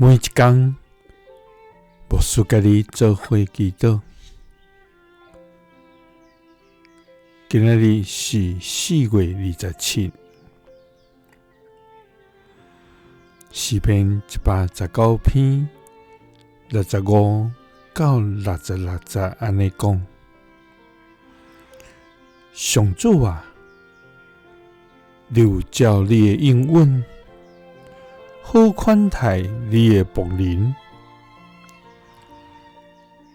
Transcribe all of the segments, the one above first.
每一工，牧师佮你做伙祈祷。今仔日是4月27，诗篇119篇65到66节按呢讲：上主啊，你有照你的应允，好款待你的僕人，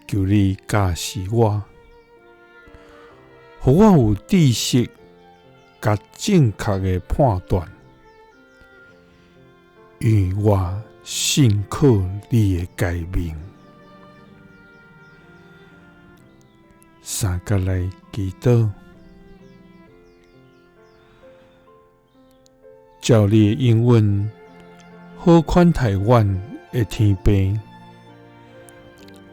求你教示我，予我有知识佮正确的判断，因为我信靠你的诫命。三角来祈祷，照你的应允，好款待阮的天父，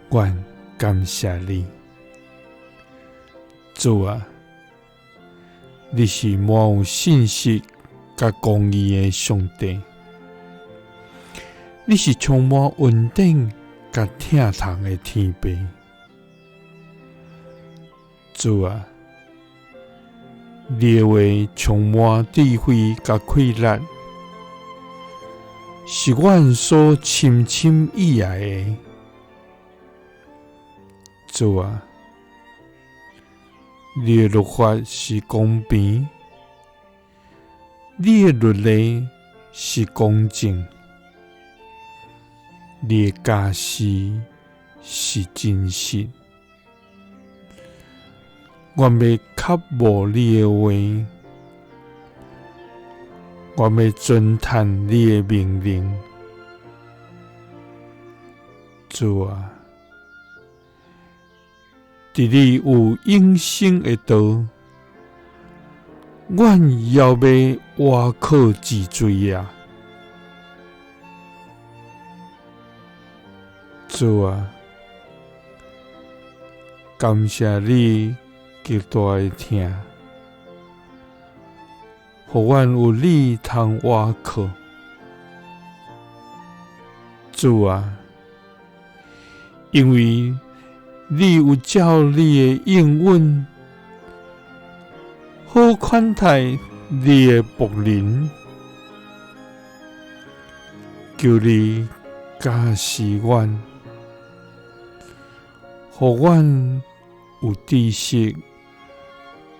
阮感谢你，主啊，你是满有信实佮公义的上帝，你是充满恩典佮疼痛的天父，主啊，你的话充满智慧佮气力，是阮所深深意爱的。主啊，你的律法是公平，你的律例是公正，你的教示是真实。我欲渴慕你的话，我欲遵趁你的命令。主啊，伫你有永生的道，阮犹欲倚靠治罪啊！主啊，感谢你极大的疼，予阮有你通倚靠。主啊，因为你有照你的应允，好款待你的僕人，求你教示阮，予阮有知识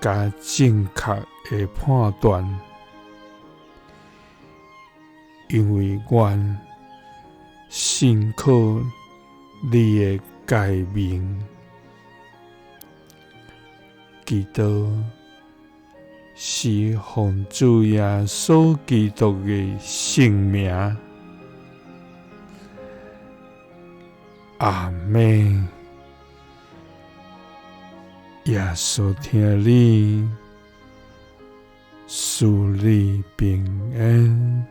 佮正确的判断，因为阮信靠你的诫命。祈祷是奉主耶稣基督的圣名。阿们。耶稣疼你，赐你平安。